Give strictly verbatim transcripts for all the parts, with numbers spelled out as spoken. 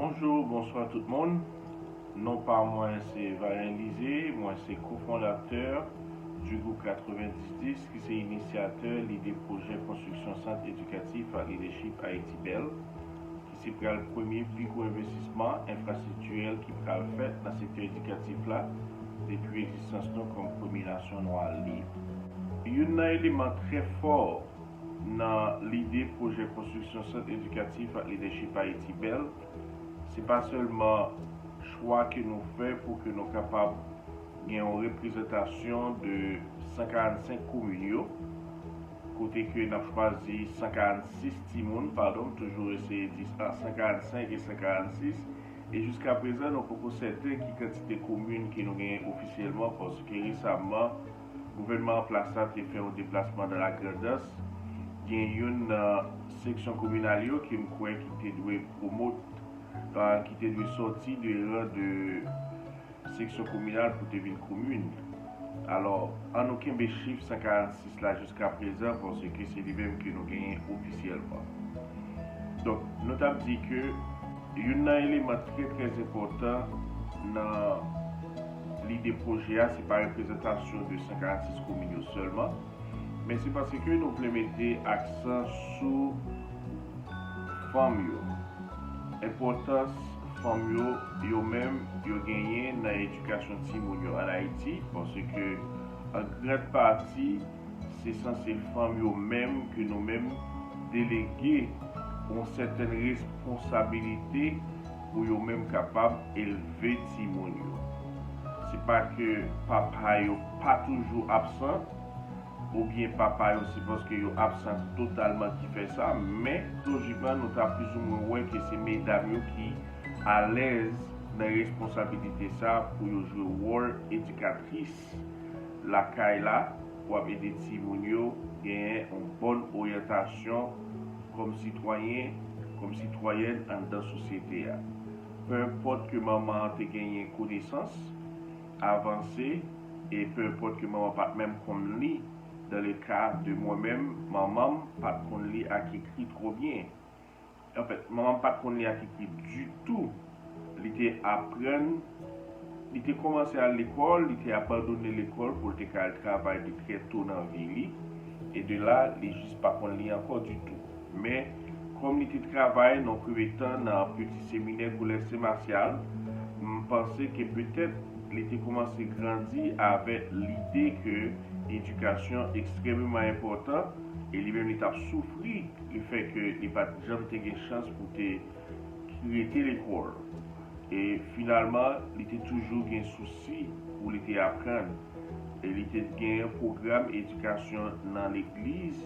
Bonjou, bonswa tout moun. Non pa mwen se Valen Lizé, mwen se kofondatè du groupe quatre-vingt-dix dix ki se inisyatè lide pwojè konstriksyon sant edikatif ak lidèchip Ayiti Bèl, ki se pral premye pi gwo envestisman enfrastriktirèl ki pral fèt nan sektè edikatif la depi egzistans nou kòm premye nasyon nwa lib. Youn nan eleman trè fò nan lide pwojè konstriksyon sant edikatif ak lidèchip Ayiti Bèl, se pa sèlman chwa ke nou fè pou ke nou kapab gen yon reprezantasyon de san karannsenk komin yo, kote ke n ap chwazi san karannsis timoun, padon, m toujou eseye di sa, san karannsenk e san karannsis, e jiska prezan nou poko sèten ki kantite komin ke nou genyen ofisyèlman, paske resaman gouvènman an plas la te fè yon deplasman nan Lagrandans. Gen youn nan seksyon kominal yo ke m kwè ki te dwe pwomot, euh, ki te dwe sòti de ran de seksyon kominal pou te vin komin. Alò, an nou kenbe chif san karannsis la jiska prezan, paske se li menm ke nou genyen ofisyèlman. Donk, nou t ap di ke youn nan eleman trè, trè enpòtan nan lide pwojè a, se pa reprezantasyon de san karannsis komin yo sèlman, men se paske nou vle mete aksan sou fanm yo. Enpòtans fanm yo, yo menm, yo genyen nan edikasyon timoun yo ann Ayiti, paske an gran pati, se sanse fanm yo menm ke nou menm delege yon sètèn responsabilite pou yo menm kapab elve timoun yo. Se pa ke papa yo pa toujou absan, oubyen papa yo se paske yo absan totalman ki fè sa, men lojikman nou ta plizoumwen wè ke se medam yo ki alèz nan responsabilite sa pou yo jwe wòl edikatris lakay la, pou ap ede timoun yo genyen yon bòn oryantasyon kòm sitwayen, kòm sitwayèn anndan sosyete a. Pe enpòt ke manman an te genyen konesans, avanse, e pe enpòt ke manman pa t menm konn li, dans le cas de mwen menm, manman m pa t konn li ak ekri twò byen. Anfèt, manman m pa t konn li ak ekri ditou. Li te aprann, li te kòmanse al lekòl, li te abandone lekòl pou l te ka al travay de trè to nan vi li. E de la, li jis pa konn li ankò ditou. Men, kòm li te travay nan premye tan nan Peti Seminè Kolèj Sen Masyal, m panse ke petèt li te kòmanse grandi avèk lide ke edikasyon ekstrèmeman enpòtan, e li menm li t ap soufri lefètke li pa t janm te gen chans pou te rete lekòl. E finalman, li te toujou gen sousi pou li te aprann. E li te gen pwogram edikasyon nan legliz.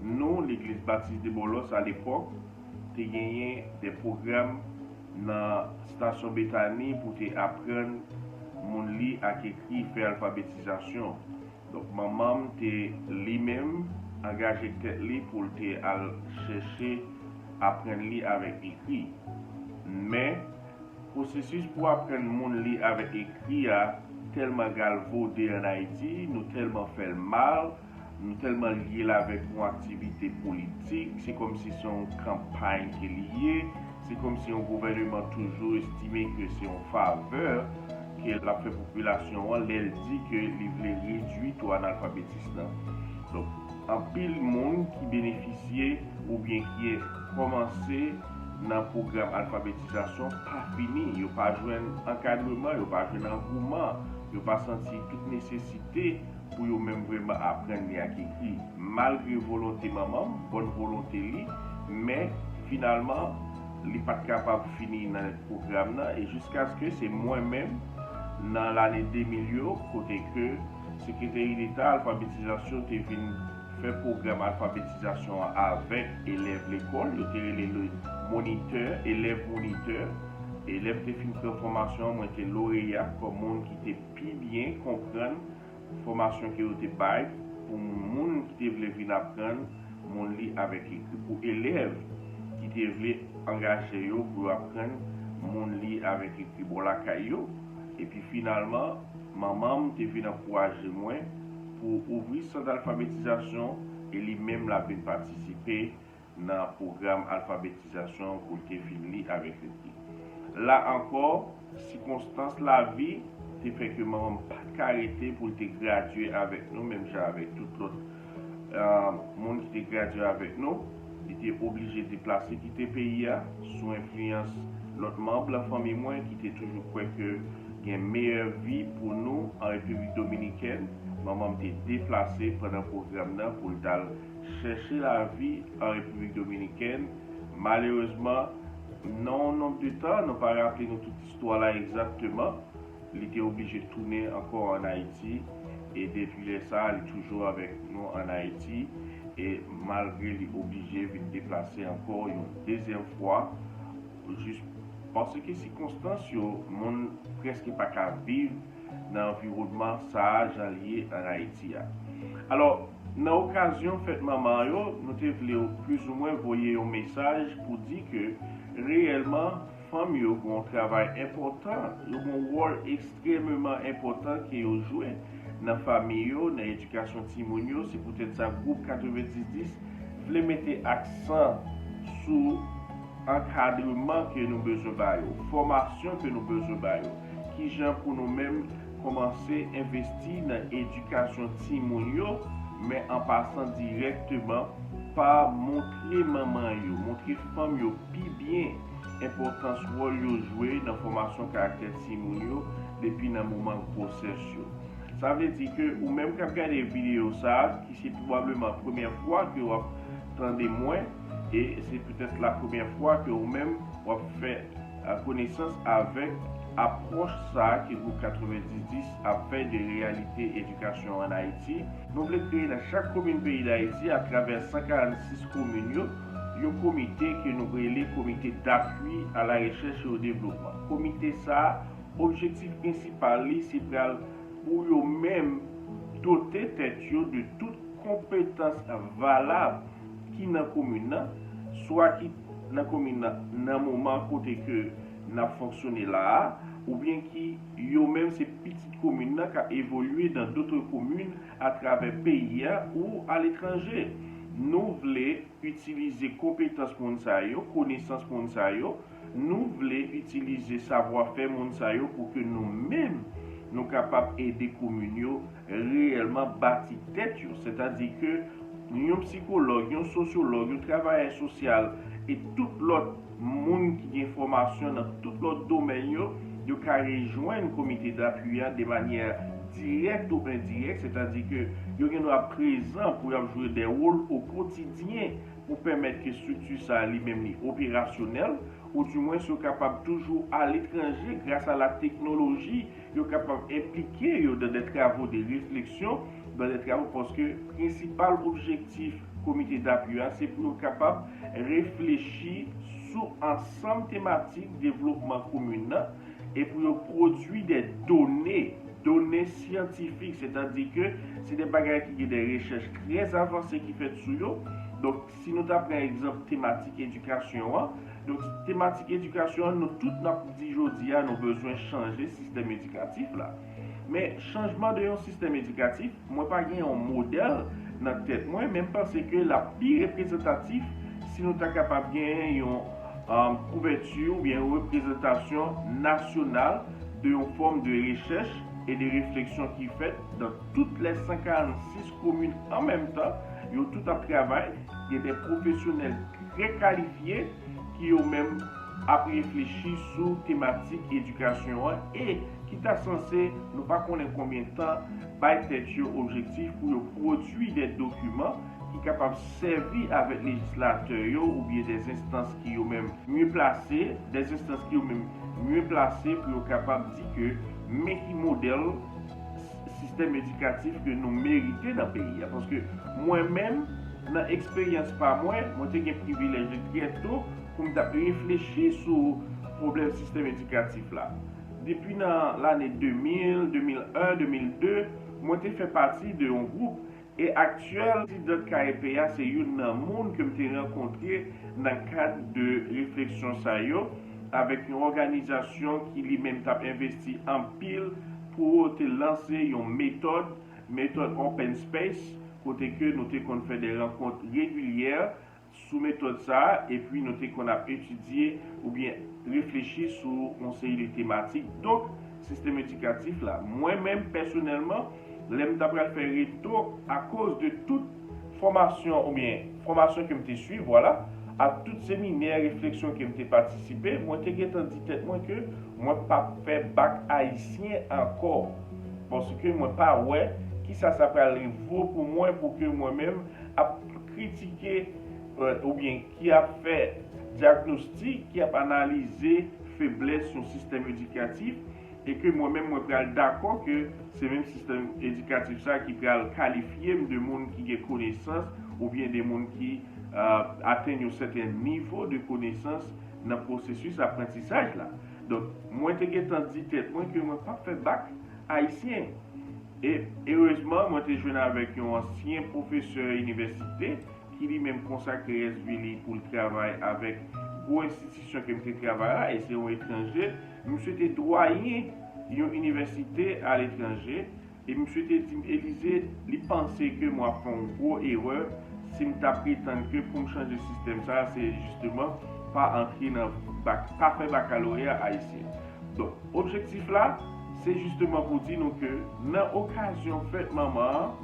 Nou, legliz Batis de Bòlòs alepòk, te genyen de pwogram nan Stasyon Betani pou te aprann moun li ak ekri, fè alfabetizasyon. Donk, manman m te li menm angaje tèt li pou l te al chèche aprann li avèk ekri. Men, pwosesis pou aprann moun li avèk ekri a tèlman galvode ann Ayiti, nou tèlman fè l mal, nou tèlman lye l avèk yon aktivite politik, se kòmsi se yon kanpay ke li ye, se kòmsi yon gouvèneman toujou estime ke se yon favè ke l ap fè popilasyon an lè l di ke li vle redui to analfabetis lan. Donk, anpil moun ki benefisye oubyen ki kòmanse nan pwogram alfabetizasyon pa fini, yo pa jwenn ankadreman, yo pa jwenn angouman, yo pa santi tout nesesite pou yo menm vrèman aprann li ak ekri. Malgre volonte manman m, bòn volonte li, men finalman, li pa t kapab fini nan pwogram nan, e jiskaske se mwen menm, nan lane de mil yo, kote ke Sekreteri Deta Alfabetizasyon te vin fè pwogram alfabetizasyon an avèk elèv lekòl, yo te rele l monitè, elèv monitè. E lè m te fin pran fòmasyon an, mwen te loreya kòm moun ki te pi byen konprann fòmasyon ke yo te bay pou moun ki te vle vin aprann moun li avèk ekri, pou elèv ki te vle angaje yo pou yo aprann moun li avèk ekri bò lakay yo. Epi finalman, manman m te vin ankouraje mwen pou ouvri sant alfabetizasyon e li menm l ap vin patisipe nan pwogram alfabetizasyon pou l te vin li avèk ekri. La ankò, sikonstans lavi te fè ke manman m pa t ka rete pou l te gradye avèk nou, menm jan avèk tout lòt moun ki te gradye avèk nou. Li te oblije deplase kite peyi a sou enfliyans lòt manm nan fanmi mwen ki te toujou kwè ke gen meyè vi pou nou an Repiblik Dominikèn. Manman m te deplase pandan pwogram nan pou l t al chèche lavi an Repiblik Dominikèn. Malerezman, nan yon nonb de tan, nou pa raple nou tout istwa la egzakteman, li te oblije tounen ankò ann Ayiti. E depi lè sa a, li toujou avèk nou ann Ayiti. E malgre li oblije vin deplase ankò yon dezyèm fwa, jis paske sikonstans yo, moun prèske pa ka viv nan anviwònman sa a jan l ye ann Ayiti a. Alò, nan okazyon fèt manman yo, nou te vle plizoumwen voye yon mesaj pou di ke reyèlman, fanm yo gen yon travay enpòtan, yo gen yon wòl ekstrèmeman enpòtan ke yo jwe nan fanmi yo, nan edikasyon timoun yo. Se poutèt sa gwoup katrevenndis dis vle mete aksan sou ankadreman ke nou bezwen ba yo, fòmasyon ke nou bezwen ba yo, kijan pou nou menm kòmanse envesti nan edikasyon timoun yo, men an pasan dirèkteman pa montre manman yo, montre fanm yo pi byen enpòtans wòl yo jwe nan fòmasyon karaktè timoun yo depi nan moman gwosès yo. Sa vle di ke ou menm k ap gade videyo sa a, ki se pwobableman premyè fwa ke w ap tande mwen, e se petèt la premyè fwa ke ou menm w ap fè konesans avèk apwòch sa a ke gwoup katrevenndis dis ap fè de reyalite edikasyon ann Ayiti. Nou vle kreye nan chak komin peyi Dayiti, atravè san karannsis komin yo, yon komite ke nou rele Comité d'appui à la recherche et au développement. Komite sa a, objektif prensipal li, se pral pou yo menm dote tèt yo de tout konpetans valab ki nan komin nan, swa ki nan komin nan nan moman kote ke n ap fonksyone la a, oubyen ki yo menm se pitit komin nan k ap evolye dans d'autres communes atravè peyi a ou aletranje. Nou vle itilize konpetans moun sa yo, konesans moun sa yo, nou vle itilize savwafè moun sa yo pou ke nou menm nou kapab ede komin yo reyèlman bati tèt yo. Sètadi ke yon sikològ, yon sosyològ, yon travayè sosyal e tout lòt moun ki gen fòmasyon nan tout lòt domèn yo, yo ka rejwenn komite dapui a de manyè dirèk ou endirèk, sètadi ke yo gen dwa prezan pou y ap jwe de wòl o kotidyen pou pèmèt ke estrikti sa a li menm li operasyonèl, oudimwens yo kapab toujou aletranje gras a la teknoloji, yo kapab enplike yo dans des travaux de réflexion, dans des travaux, paske prensipal objektif komite dapui a, se pou yo kapab reflechi sou ansanm tematik devlopman komin nan, e pou yo pwodui de done, done syantifik, sètadi ke se de bagay ki gen de rechèch trè avanse ki fèt sou yo. Donk, si nou ta pran egzanp tematik edikasyon an, donk, tematik edikasyon an, nou tout n ap di jodi a, nou bezwen chanje sistèm edikatif la. Men, chanjman de yon sistèm edikatif, mwen pa gen yon modèl nan tèt mwen, men m panse ke l ap pi reprezantatif si nou ta kapab genyen yon kouvèti oubyen yon reprezantasyon nasyonal de yon fòm de rechèch e de refleksyon ki fèt dans toutes les san karannsis komin an menm tan. Yo tout ap travay, gen de pwofesyonèl trè kalifye ki yo menm ap reflechi sou tematik edikasyon an e ki ta sanse, nou pa konnen konbyen tan, bay tèt yo objektif pou yo pwodui de dokiman ki kapab sèvi avèk lejislatè yo oubyen de enstans ki yo menm mye plase, de enstans ki yo menm mye plase pou yo kapab di ke men ki modèl sistèm edikatif ke nou merite nan peyi a. Paske mwen menm, nan eksperyans pa mwen, mwen te gen privilèj de trè to pou m t ap reflechi sou pwoblèm sistèm edikatif la. Depi nan lane de mil, de mil en, de mil de, mwen te fè pati de yon gwoup e aktyèl prezidan K E P a se youn nan moun ke m te rankontre nan kad de refleksyon sa yo avèk yon òganizasyon ki li menm t ap envesti anpil pou te lanse yon metòd, metòd Open Space, kote ke nou te konn fè de rankont regilyè sou metòd sa a, epi nou te konn ap etidye oubyen reflechi sou yon seri de tematik. Donk, sistèm edikatif la, mwen menm pèsonèlman, lè m ta pral fè reto akoz de tout fòmasyon oubyen fòmasyon ke m te swiv, vwala, ak tout seminè, refleksyon ke m te patisipe, mwen te gentan di tèt mwen ke mwen p ap fè bak ayisyen ankò. Paske mwen pa wè kisa sa pral vo pou mwen, pou ke mwen menm ap kritike, euh, oubyen ki ap fè dyagnostik, ki ap analize feblès yon sistèm edikatif, e ke mwen menm mwen pral dakò ke se menm sistèm edikatif sa ki pral kalifye m de moun ki gen konesans oubyen de moun ki, euh, atenn yon sèten nivo de konesans nan pwosesis aprantisaj la. Donk, mwen te gentan di tèt mwen ke mwen p ap fè bak ayisyen. E erezman, mwen te jwenn avèk yon ansyen pwofesè inivèsite ki li menm konsakre rès vi li pou l travay avèk gwo enstitisyon ke m te travay la, e se yon etranje. Misye te dwayen yon inivèsite aletranje, e misye te di m, Elize, li panse ke mwen ap fè yon gwo erè si m ta pretann ke pou m chanje sistèm sa, se jisteman pa antre nan bak, pa fè bakaloreya ayisyen. Donk, objektif la, se jisteman pou di nou ke nan okazyon fèt manman an,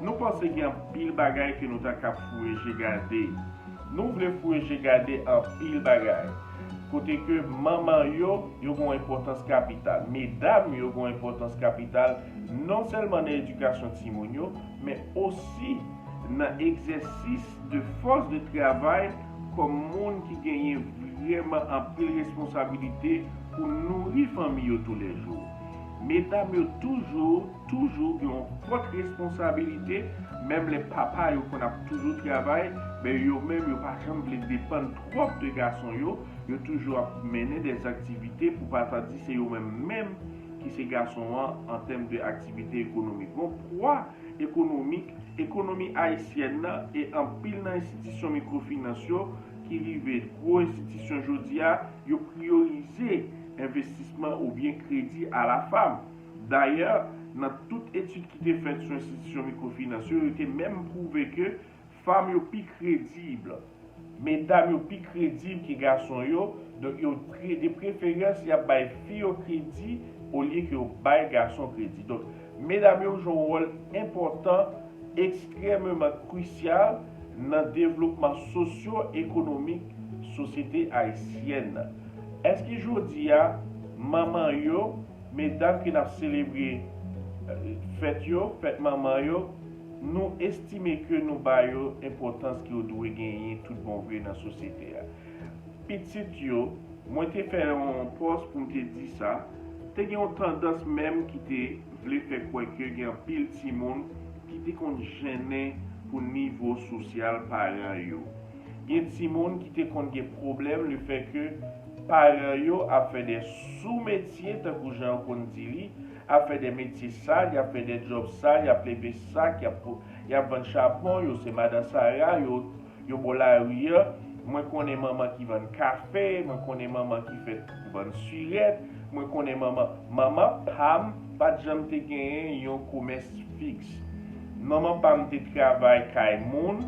nou panse gen anpil bagay ke nou ta kab foure je gade. Nou vle foure je gade anpil bagay. Kote ke manman yo, yo gen yon enpòtans kapital. Medam yo gen yon enpòtans kapital, non sèlman nan edikasyon timoun yo, men osi nan egzèsis de fòs de travay kòm moun ki genyen vrèman anpil responsabilite pou nouri fanmi yo toulèjou. Medam yo toujou, toujou gen yon fòt responsabilite, menm lè papa yo konn ap toujou travay, men yo menm yo pa janm vle depann twòp de gason yo, yo toujou ap mennen dè aktivite pou pa ta di se yo menm menm ki se gason an an tèm de aktivite ekonomik. Gon pwa ekonomik, ekonomi ayisyèn nan e anpil nan enstitisyon mikrofinans yo ki rive gwo enstitisyon jodi a, yo priyorize envestisman oubyen kredi a la femme. Dayè, nan tout etid ki te fèt sou enstitisyon mikrofinans yo, yo te menm pwouve ke fanm yo pi kredib, medam yo pi kredib ke gason yo, donk yo pre-, de preferans y ap bay fi yo kredi olye ke yo bay gason kredi. Donk, medam yo jwe yon wòl enpòtan, ekstrèmeman krisyal nan devlopman sosyo-ekonomik sosyete ayisyèn nan. Èske jodi a, manman yo, medam ke n ap selebre, eh, fèt yo, fèt manman yo, nou estime ke nou ba yo enpòtans ke yo dwe genyen tout bon vre nan sosyete a? Pitit yo, mwen te fè yon pòs pou m te di sa, te gen yon tandans menm ki te vle fè kwè ke gen anpil timoun ki te konn jennen pou nivo sosyal paran yo. Gen timoun ki te konn gen pwoblèm lefètke paran yo ap fè de sou metye, tankou jan yo konn di li, ap fè de metye sal, y ap fè de djòb sal, y ap leve sak, y ap, y ap vann chapon, yo se madan Sara, yo, yo bò lari a. Mwen konnen manman ki vann kafe, mwen konnen manman ki fè vann sirèt, mwen konnen manman, manman pa m pa t janm te genyen yon komès fiks. Manman pa m te travay kay moun,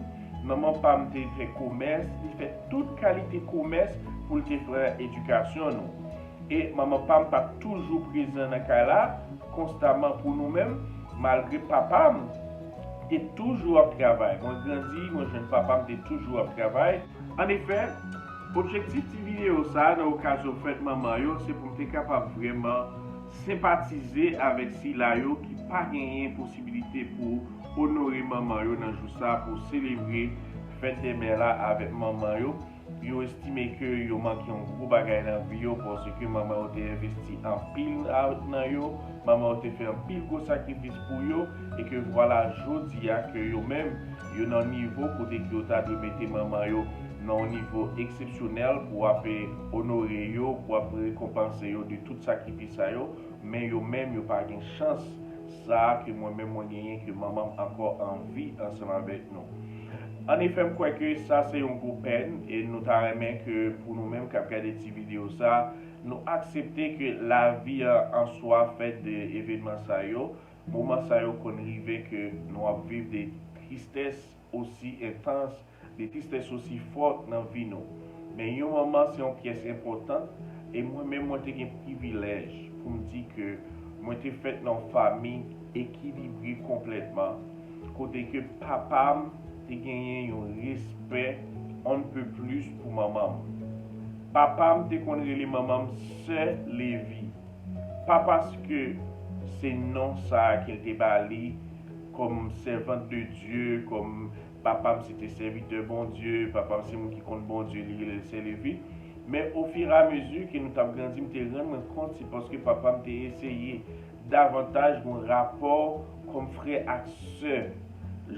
manman pa m te fè komès, li fè tout kalite komès pou l te fè edikasyon nou. E manman pa m pa t toujou prezan nan kay la konstaman pou nou menm, malgre papa m te toujou ap travay. Mwen grandi, mwen jwenn papa m te toujou ap travay. Annefè, objektif ti videyo sa a nan okazyon fèt manman yo, se pou m te kapab vrèman senpatize avèk sila yo ki pa genyen posiblite pou onore manman yo nan jou sa a, pou selebre fèt dè mè la avèk manman yo. Yo estime ke yo manke yon gwo bagay nan vi yo, paske manman yo te envesti anpil a-, nan yo, manman yo te fè anpil gwo sakrifis pou yo, e ke vwala jodi a ke yo menm, yo nan nivo kote ke yo ta dwe mete manman yo nan yon nivo eksepsyonèl pou ap onore yo, pou ap rekonpanse yo de tout sakrifis sa yo, men yo menm yo pa gen chans sa a ke mwen menm mwen genyen, ke manman m ankò an vi ansanm avèk nou. Annefè, m kwè ke sa se yon gwo pèn, e nou ta renmen ke pou nou menm k ap gade ti videyo sa, nou aksepte ke lavi an, an swa fèt de evènman sa yo. Moman sa yo konn rive ke nou ap viv de tristès osi entans, de tristès osi fò nan vi nou. Men yon manman se yon pyès enpòtan E mwen menm, mwen te gen privilèj pou m di ke mwen te fèt nan yon fanmi ekilibre konplètman, kote ke papa m te genyen yon respè on ne peut plus pou manman m. Papa m te konn rele manman m sè Levi. Pa paske se non sa a ke l te ba li kòm sèvant de Dye, kòm papa m se te sèvitè Bondye, papa m se moun ki konn Bondye, li rele l sè Levi. Men ofiramezi ke nou t ap grandi, m te rann mwen kont se paske papa m te eseye davantaj gen rapò kòm frè ak sè.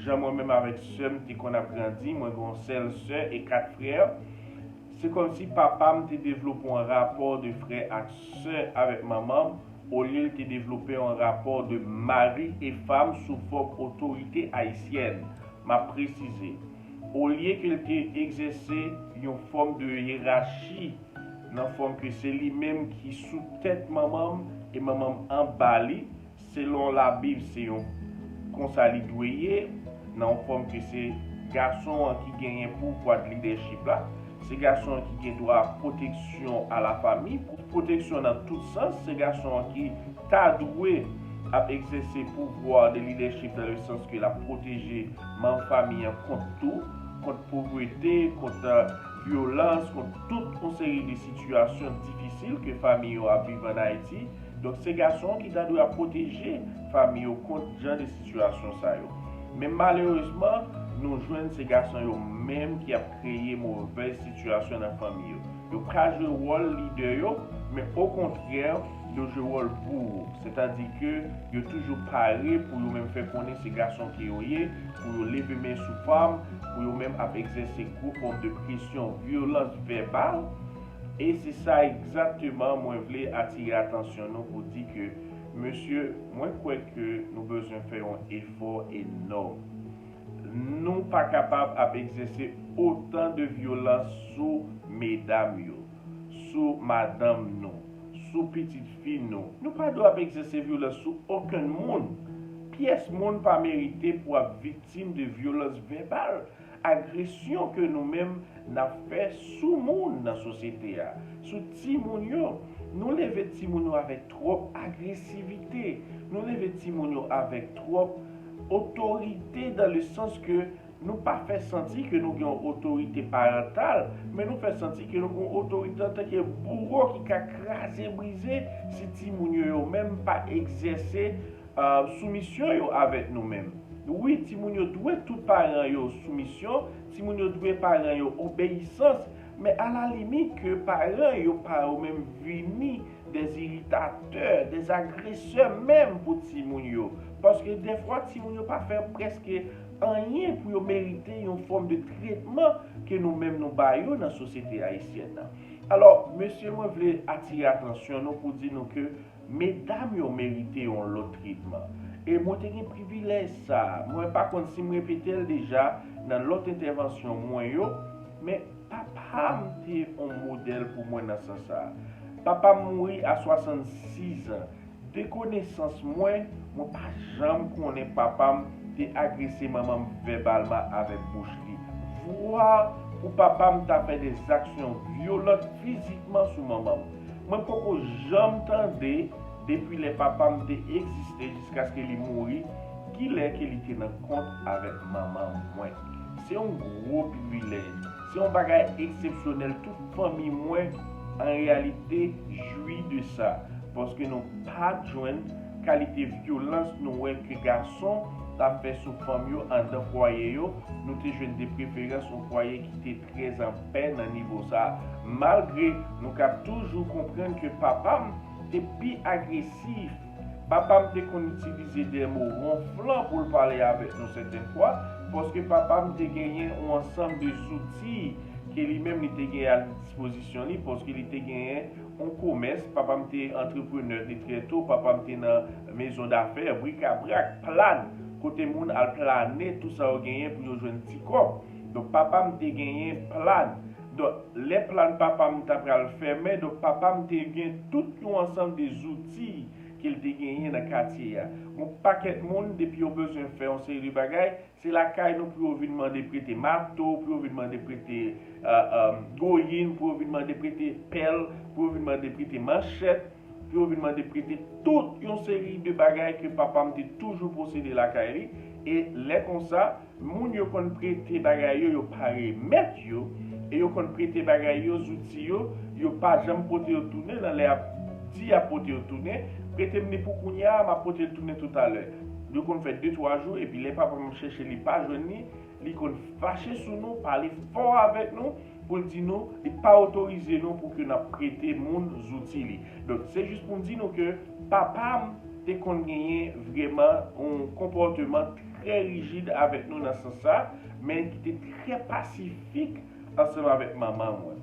Jan mwen menm avèk sè m te konn ap grandi, mwen gen yon sèl sè e kat frè. Se kòmsi papa m te devlope yon rapò de frè ak sè avèk manman m, olye l te devlope yon rapò de mari e fanm sou fòm otorite ayisyèn. M ap presize, olye ke l te egzèse yon fòm de yerachi nan fòm ke se li menm ki sou tèt manman m e manman m anba li, selon Labib, se yon konsa li dwe ye, nan yon fòm ke se gason an ki genyen pouvwa de lidèchip la, se gason an ki gen dwa pwoteksyon a la fami, pwoteksyon nan tout sans, se gason an ki ta dwe ap egzèse pouvwa de lidèchip nan le sans ke l ap pwoteje manm fanmi an kont tou, kont povrete, kont vyolans, kont tout yon seri de sitiyasyon difisil ke fanmi yo ap viv ann Ayiti. Donk, se gason ki ta dwe ap pwoteje fanmi yo kont jan de sitiyasyon sa yo. Men malerezman, nou jwenn se gason yo menm ki ap kreye movèz sitiyasyon nan fanmi yo. Yo pa jwe wòl lidè yo, men okontrè, yo jwe wòl bouwo. Sètadi ke yo toujou pare pou yo menm fè konnen se gason ke yo ye, pou yo leve men sou fanm, pou yo menm ap egzèse gwo fòm de presyon, vyolans vèbal. E se sa egzakteman mwen vle atire atansyon nou pou di ke, mesye, mwen kwè ke nou bezwen fè yon efò enòm. Nou pa kapab ap egzèse otan de vyolans sou medam yo, sou madanm nou, sou pitit fi nou. Nou pa dwe ap egzèse vyolans sou okenn moun. Pyès moun pa merite pou ap viktim de vyolans vèbal, agresyon ke nou menm n ap fè sou moun nan sosyete a, sou timoun yo. Nou leve timoun yo avèk twòp agresivite. Nou leve timoun yo avèk twòp otorite, dans le sens que nou pa fè santi ke nou gen yon otorite parantal, men nou fè santi ke nou gen yon otorite antanke bouwo ki ka kraze brize si timoun yo, yo menm pa egzèse uh, soumisyon yo avèk nou menm. Wi, timoun yo dwe tout paran yo soumisyon, timoun yo dwe paran yo obeyisans, men alalimit ke paran yo pa yo menm vini des iritatè, des agresè menm pou timoun yo. Paske defwa, timoun yo pa fè prèske anyen pou yo merite yon fòm de tretman ke nou menm nou ba yo nan sosyete ayisyèn nan. Alò, mesye, mwen vle atire atansyon nou pou di nou ke medam yo merite yon lòt tretman. E mwen te gen privilèj sa a. Mwen pa konn si m repete l deja nan lòt entèvansyon mwen yo, men papa m te yon modèl pou mwen nan sans sa a. Papa m mouri a swasannsis an. De konesans mwen, mwen pa janm konnen papa m te agrese manman m vèbalman avèk bouch li. Vwa pou papa m ta fè de zaksyon vyolan fizikman sou manman m. Mwen poko janm tande, depi lè papa m te egziste jiskaske li mouri, kilè ke li te nan kont avèk manman mwen. Se yon gwo privilèj. Se yon bagay eksepsyonèl. Tout fanmi mwen, an reyalite, jwi de sa. Paske nou pa t jwenn kalite vyolans nou wè ke gason t ap fè sou fanm yo anndan fwaye yo. Nou te jwenn de preferans yon fwaye ki te trè anpè nan nivo sa a. Malgre nou ka toujou konprann ke papa m te pi agresif. Papa m te konn itilize de mo wonflan pou l pale avèk nou sètèn fwa, paske papa m te genyen yon ansanm de zouti ke li menm li te genyen a dispozisyon li, paske li te genyen yon komès. Papa m te antreprenè de trè to, papa m te nan mezon dafè, brikabrak, plàn, kote moun al plane tout sa yo genyen pou yo jwenn ti kòb. Donk, papa m te genyen plàn. Donk, lè plàn papa m ta pral fèmen, donk, papa m te gen tout yon ansanm de zouti ke l te genyen nan katye a. Gon pakèt moun, depi yo bezwen fè yon seri de bagay, se lakay nou pou yo vin mande prete mato, pou yo vin mande prete, euh, euh, goyin, pou yo vin mande prete pèl, pou yo vin mande prete manchèt, pou yo vin mande prete tout yon seri de bagay ke papa m te toujou posede lakay li. E lè konsa, moun yo konn prete bagay yo, yo pa remèt yo, e yo konn prete bagay yo, zouti yo, yo pa janm pote yo tounen, nan lè y ap di y ap pote yo tounen, prete m li pou kounye a, m ap pote l tounen toutalè. Yo konn fè de twa jou, epi lè papa m chèche li pa jwenn li, li konn fache sou nou, pale fò avèk nou, pou l di nou, li pa otorize nou pou ke n ap prete moun zouti li. Donk, se jis pou m di nou ke papa m te konn genyen vrèman yon konpòteman trè rijid avèk nou nan sans sa, men ki te trè pasifik ansanm avèk manman mwen.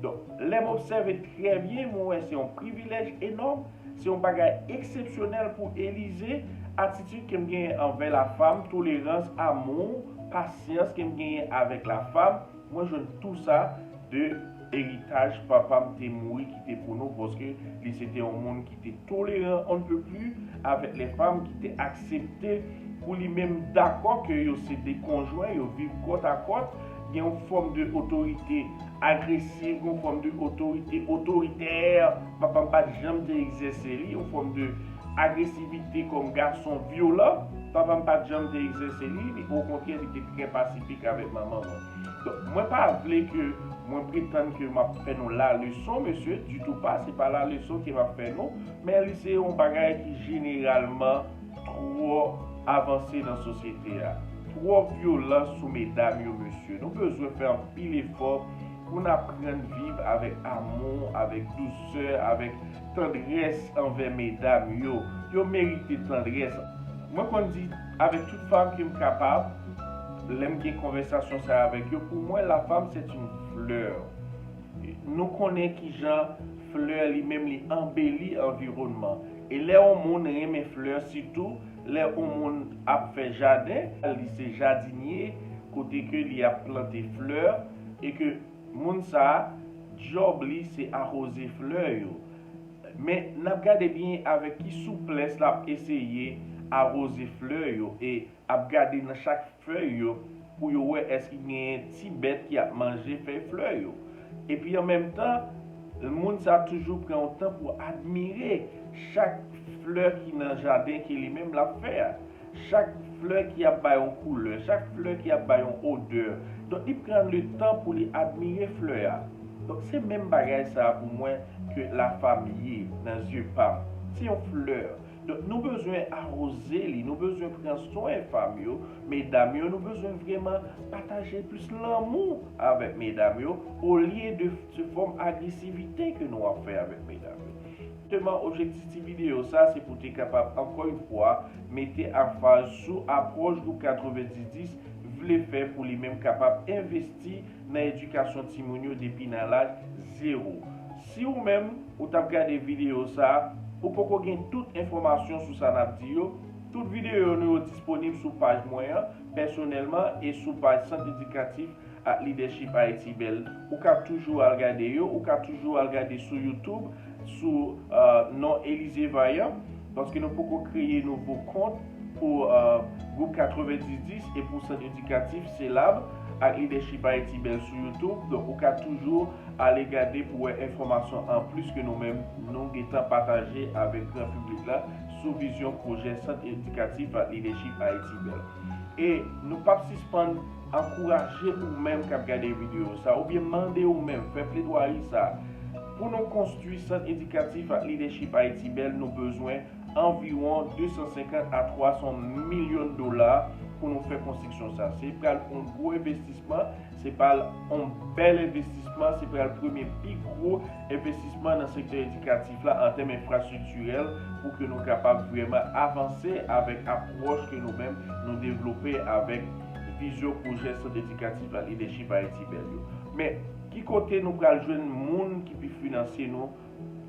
Donk, lè m obsève trè byen, mwen wè se yon privilèj enòm, se yon bagay eksepsyonèl pou Elize, atitid ke m genyen anvè lafam, tolerans, amou, pasyans ke m genyen avèk lafam, mwen jwenn tou sa de eritaj papa m te mouri kite pou nou, paske li se te yon moun ki te toleran on ne peut plus avèk lè fanm, ki te aksepte pou li menm dakò ke yo se de konjwen, yo viv kòt a kòt, gen yon fòm de otorite agresiv, yon fòm de otorite otoritè, papa m pa t janm te egzèse li, yon fòm de agresivite kòm gason vyolan, papa m pa t janm te egzèse li, li okontrè li te trè pasifik avèk manman mwen. Donk, mwen pa vle ke mwen pretann ke m ap fè nou la leson, mesye, ditou pa, se pa la leson ke m ap fè nou, men li se yon bagay ki jeneralman twò avanse nan sosyete a. Twò vyolans sou medam yo, mesye. Nou bezwen fè anpil efò pou n aprann viv avèk amou, avèk dousè, avèk tandrès anvè medam yo. Yo merite tandrès. Mwen konn di avèk tout fanm ke m kapab, lè m gen konvèsasyon sa avèk yo, pou mwen, la femme, c'est une fleur. Nou konnen kijan flè li menm li anbeli anviwònman. E lè yon moun renmen flè, sitou lè yon moun ap fè jaden, li se jadinye, kote ke li ap plante flè, e ke moun sa a, djòb li se awoze flè yo. Men n ap gade byen avèk ki souplès l ap eseye awoze flè yo e ap gade nan chak fèy yo pou yo wè èske genyen ti bèt ki ap manje fèy flè yo. Epi an menm tan, moun sa toujou pran yon tan pou admire chak flè ki nan jaden ke li menm l ap fè a. Chak flè ki ap bay yon koulè, chak flè ki ap bay yon odè. Donk, li pran le tan pou li admire flè a. Donk, se menm bagay sa a pou mwen ke la femme ye nan zye pa m. Se yon flè. Donk, nou bezwen awoze li, nou bezwen pran swen fanm yo, medam yo, nou bezwen vrèman pataje plis lanmou avèk medam yo, olye de se fòm agresivite ke nou ap fè avèk medam yo. Jisteman, objektif ti videyo sa, se pou te kapab, ankò yon fwa, mete anfaz sou apwòch gwoup katrevendizdis vle fè pou li menm kapab envesti nan edikasyon timoun yo depi nan laj zewo. Si ou menm, ou t ap gade videyo sa, ou poko gen tout enfòmasyon sou sa n ap di yo, tout videyo nou yo disponib sou paj mwen an, pèsonèlman, e sou paj Sant Edikatif ak Leadership Haïti Bèl. Ou ka toujou al gade yo, ou ka toujou al gade sou YouTube, sou, euh, non Elize Vaillant, paske nou poko kreye nouvo kont pou, euh, gwoup katrevendizdis e pou Sant Edikatif Selab ak Leadership Haïti Bèl sou YouTube. Donk, ou ka toujou ale gade pou wè enfòmasyon anplis ke nou menm nou gentan pataje avèk gran piblik la sou vizyon pwojè Sant Edikatif ak Leadership Haïti Bèl. E nou p ap sispann ankouraje ou menm k ap gade videyo sa, oubyen mande ou menm, fè pledwayi sa. Pou nou konstwi Sant Edikatif ak Leadership Haïti Bèl, nou bezwen anviwon de san senkant a twa san milyon dola pou nou fè konstriksyon sa. Se pral yon gwo envestisman, se pral yon bèl envestisman, se pral premye pi gwo envestisman nan sektè edikatif la an tèm enfrastriktirèl pou ke nou kapab vrèman avanse avèk apwòch ke nou menm nou devlope avèk vizyon pwojè Sant Edikatif ak Leadership Haïti Bèl yo. Men, ki kote nou pral jwenn moun ki pi finanse nou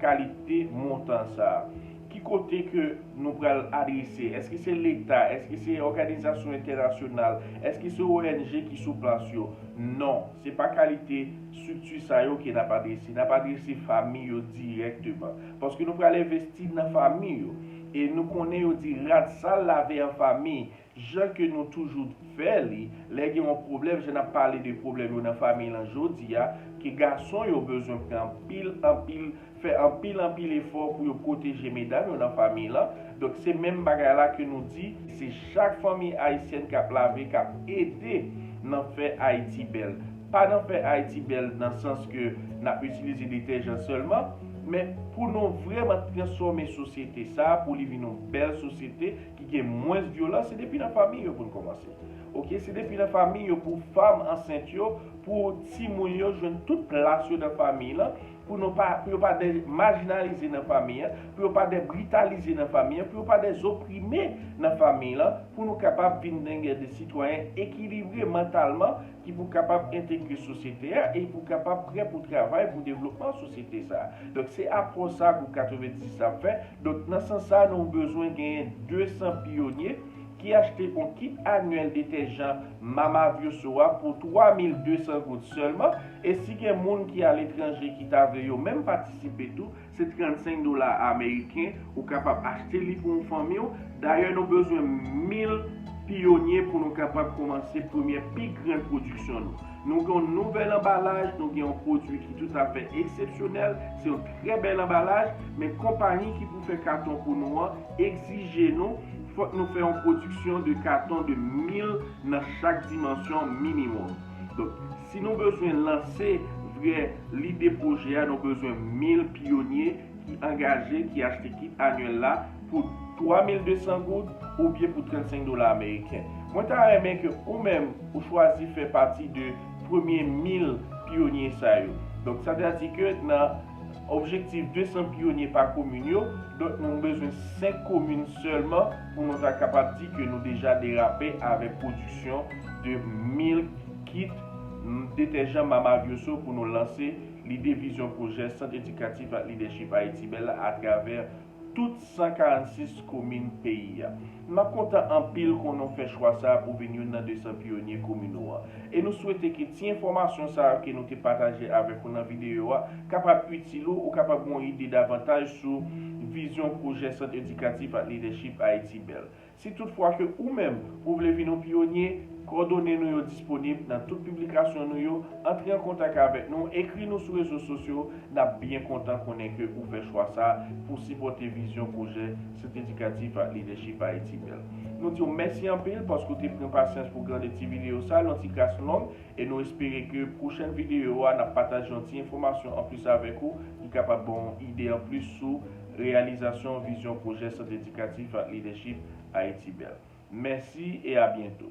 kalite montan sa a? Ki kote ke nou pral adrese? Èske se Leta? Èske se òganizasyon entènasyonal? Èske se O N G ki sou plas yo? Non, se pa kalite estrikti sa yo ke n ap adrese. N ap adrese fanmi yo dirèkteman. Paske nou pral envesti nan fanmi yo. E nou konnen yo di rad sal lave an fanmi. Jan ke nou toujou fè li, lè gen yon pwoblèm, jan n ap pale de pwoblèm yo nan fanmi lan jodi a, ke gason yo bezwen pran anpil, anpil, fè anpil, anpil efò pou yo pwoteje medam yo nan fanmi lan. Donk, se menm bagay la ke nou di, se chak fanmi ayisyèn k ap lave, k ap ede nan fè Ayiti bèl. Pa nan fè Ayiti bèl nan sans ke n ap itilize detèjan sèlman, men pou nou vrèman transfòme sosyete sa a, pou li vin yon bèl sosyete ki gen mwens vyolans, se depi nan fanmi yo pou n kòmanse. Oke, se depi nan fanmi yo, pou fanm ansent yo, pou timoun yo jwenn tout plas yo nan fanmi lan, pou nou pa, pou yo pa de majinalize nan fanmi an, pou yo pa de britalize nan fanmi an, pou yo pa de oprime nan fanmi lan, pou nou kapab vin gen de sitwayen ekilibre mantalman, ki pou kapab entegre sosyete a e pou kapab prè pou travay pou devlopman sosyete sa a. Donk, se apwòch sa gwoup katrevendiznèf ap fè. Donk, nan sans sa, nou bezwen genyen de san pyonye ki achte yon kit anyèl detèjan Mama Vioso a pou twa mil de san goud sèlman. E si gen moun ki aletranje ki ta vle yo menm patisipe tou, se trannsenk dola ameriken, ou kapab achte li pou yon fanmi w. Dayè, nou bezwen mil pyonye pou nou kapab kòmanse premyè pi gran pwodiksyon nou. Nou gen yon nouvèl anbalaj, nou gen yon pwodui ki toutafè eksepsyonèl, se yon trè bèl anbalaj, men konpayi ki pou fè katon pou nou an egzije nou, fòk nou fè yon pwodiksyon de katon de mil nan chak dimansyon minimòm. Donk, si nou bezwen lanse vrè lide pwojè a, nou bezwen mil pyonye ki angaje, ki achte kit anyèl la pou twa mil de san goud oubyen pou trannsenk dola ameriken. Mwen ta renmen ke ou menm ou chwazi fè pati de premye mil pyonye sa yo. Donk, sa vle di ke nan objektif de san pyonye pa komin yo, donk nou bezwen senk komin sèlman pou nou ta kapab di ke nou deja derape avèk pwodiksyon de mil kit, mm, detèjan Mama Vioso pou nou lanse lide vizyon pwojè Sant Edikatif ak Lidèchip Ayiti Bèl la atravè tout san karannsis komin peyi a. M ap kontan anpil konnen w fè chwa sa a pou vin youn nan de san pyonye komin ou an. E nou swete ke ti enfòmasyon sa a ke nou te pataje avèk ou nan videyo a kapab itil ou, ou kapab gen yon ide davantaj sou vizyon pwojè Sant Edikatif ak Lidèchip Ayiti Bèl. Si toutfwa ke ou menm ou vle vin yon pyonye, kòdone nou yo disponib nan tout piblikasyon nou yo, antre an kontak avèk nou, ekri nou sou rezo sosyo, n ap byen kontan konnen ke ou fè chwa sa a pou sipòte vizyon pwojè Sant Edikatif ak Lidèchip Ayiti Bèl. Nou di w mèsi anpil paske w te pran pasyans pou gade ti videyo sa a, yon ti kras long, e nou espere ke pwochèn videyo a, n ap pataje yon ti enfòmasyon anplis avèk ou ki kapab ba w yon ide anplis sou reyalizasyon vizyon pwojè Sant Edikatif ak Lidèchip Ayiti Bèl. Mèsi e a byento.